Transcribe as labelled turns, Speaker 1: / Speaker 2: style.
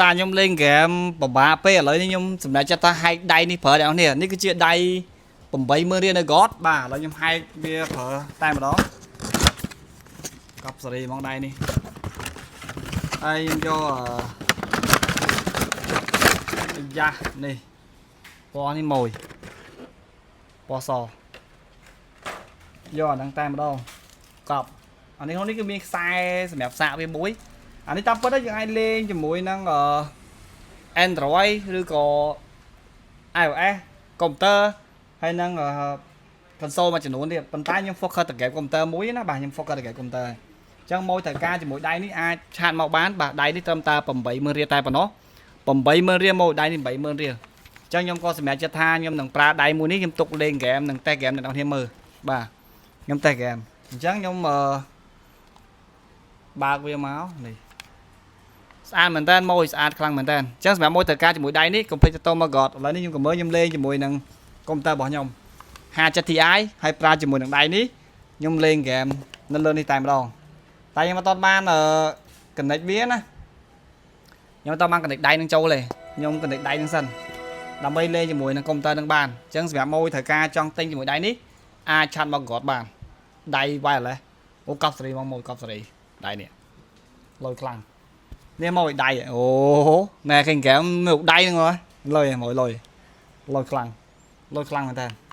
Speaker 1: តាខ្ញុំលេងហ្គេមពិបាកពេកឥឡូវនេះខ្ញុំសម្រេចចិត្តថាហែកដៃនេះប្រើអ្នកនរនេះគឺជាដៃ80000រៀលនៅ God បាទឥឡូវខ្ញុំហែកវាប្រើតែម្ដងកប់សេរីហ្មងដៃនេះហើយខ្ញុំយកអឺយ៉ានេះពណ៌នេះមួយពណ៌សយកអាហ្នឹងតែម្ដងកប់អានេះក្នុងនេះគឺមានខ្សែសម្រាប់សាកវាមួយអានេះតាមពិតទៅយើងអាចលេងជាមួយនឹងអឺ Android ឬក៏ iOS កុំព្យូទ័រហើយនឹងអឺ console មួយចំនួនទៀតប៉ុន្តែខ្ញុំ focus តែ game កុំព្យូទ័រមួយណាបាទខ្ញុំ focus តែ game កុំព្យូទ័រអញ្ចឹងមួយត្រូវការជាមួយដៃនេះអាច chat មកបានបាទដៃនេះត្រឹមតែ80000រៀលតែប៉ុណ្ណោះ80000រៀលមកដៃនេះ80000រៀលអញ្ចឹងខ្ញុំក៏សម្រេចចិត្តថាខ្ញុំនឹងប្រើដៃមួយនេះខ្ញុំទុកលេងហ្គេមនិងតេស្តហ្គេមអ្នកនរគ្នាមើលបាទខ្ញុំតេស្តហ្គេមអញ្ចឹងខ្ញុំអឺបើកវាមកនេះស្អាតមែនតើមួយស្អាតខ្លាំងមែនតើអញ្ចឹងសម្រាប់មួយត្រូវការជាមួយដៃនេះកុំភ្លេចទៅមក God ឥឡូវនេះខ្ញុំក៏មើលខ្ញុំលេងជាមួយនឹងកុំព្យូទ័ររបស់ខ្ញុំ50 Ti ហើយប្រើជាមួយនឹងដៃនេះខ្ញុំលេងហ្គេមនៅលើនេះតែម្ដងតែខ្ញុំអត់ទាន់បានអឺ connect វាណាខ្ញុំអត់ទាន់បាន connect ដៃនឹងចូលទេខ្ញុំ connect ដៃនឹងសិនដើម្បីលេងជាមួយនឹងកុំព្យូទ័រនឹងបានអញ្ចឹងសម្រាប់មួយត្រូវការចង់ទិញជាមួយដៃនេះអាច chat មក God បានដៃ wireless អូកប់សេរីមកមួយកប់សេរីដៃនេះលយខ្លាំងនេះមកដៃអូណែឃើញហ្គេមមកដៃហ្នឹងហ៎លយមួយលយលយខ្លាំងលយខ្លាំងមែនតើ។